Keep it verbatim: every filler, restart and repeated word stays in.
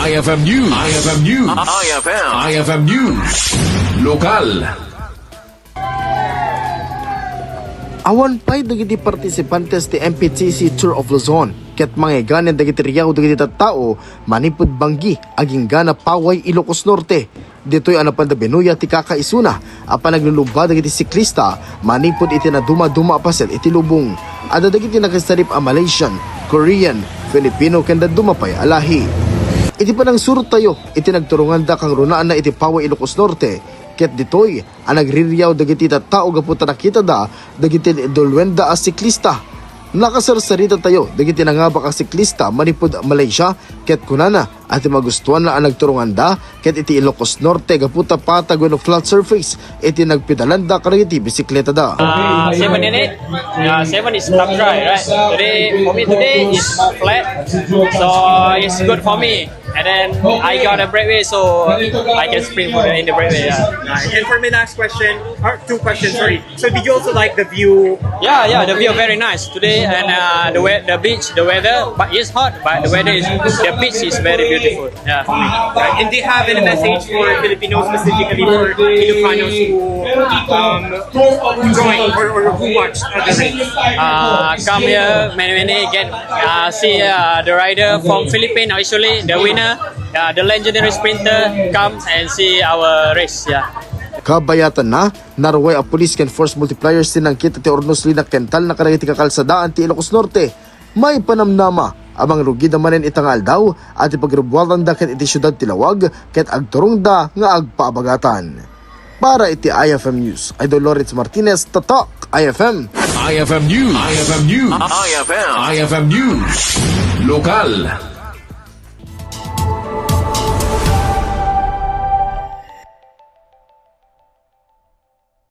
I F M News. I F M News. I F M. I F M News. Lokal. Awan pay dagiti participantes ti M P T C Tour of Luzon ket mangiganen dagiti riaw dagiti tattao manipud banggi agingga Paway, Ilocos Norte. Ditoy a napanda binuya ti kakaisuna a panagluluba dagiti siklista manipud iti nadumaduma a paset iti lubong. Adda dagiti nakasarip a Malaysian, Korean, Filipino ken dadduma pay a lahi. Iti panangsurottayo iti nagturonganda kangrunaanna iti Paway, Ilocos Norte, ket ditoy a nagririaw dagiti tattao gapu ta nakitada dagiti duluenda a siklista. Nakasarsarita tayo dagiti nangabak a siklista manipud Malaysia ket kunana a ti magustuanna a nagturonganda ket iti Ilocos Norte gapu ta patag wenno flat surface iti nagpedalanda kadagiti bisikletada. Uh, seven and eight. Yeah, seven is top try, right? Today, for me today is more flat, so it's good for me. And then I got a breakaway, so I can sprint for the, in the breakaway. Yeah. And for my last question, or two questions, sorry. So did you also like the view? Yeah, yeah, the view very nice today, and uh, the we- the beach, the weather, but it's hot, but the weather is the beach is very beautiful. Yeah, for me. And do you have any message for Filipinos, specifically for Ilocanos who um, who join or, or who watch uh, the race? Uh, come here, many many again. Uh, see uh, the rider from Philippines, actually the winner, uh, the legendary sprinter, comes and see our race. Yeah. Kabayatanna, naruay a pulis ken force multipliers ti nangkit ti urnos lina kental na kadagiti kakalsadaan ti Ilocos Norte. Maipanamnama a mangrugida manen ita nga aldaw a ti pagrubuatanda ket iti siudad ti Lawag ket agturongda nga agpaabagatan. Para iti I F M News, Idol Lawrence Martinez, Tatak I F M. I F M News. I F M News. I F M. I F M News. Lokal.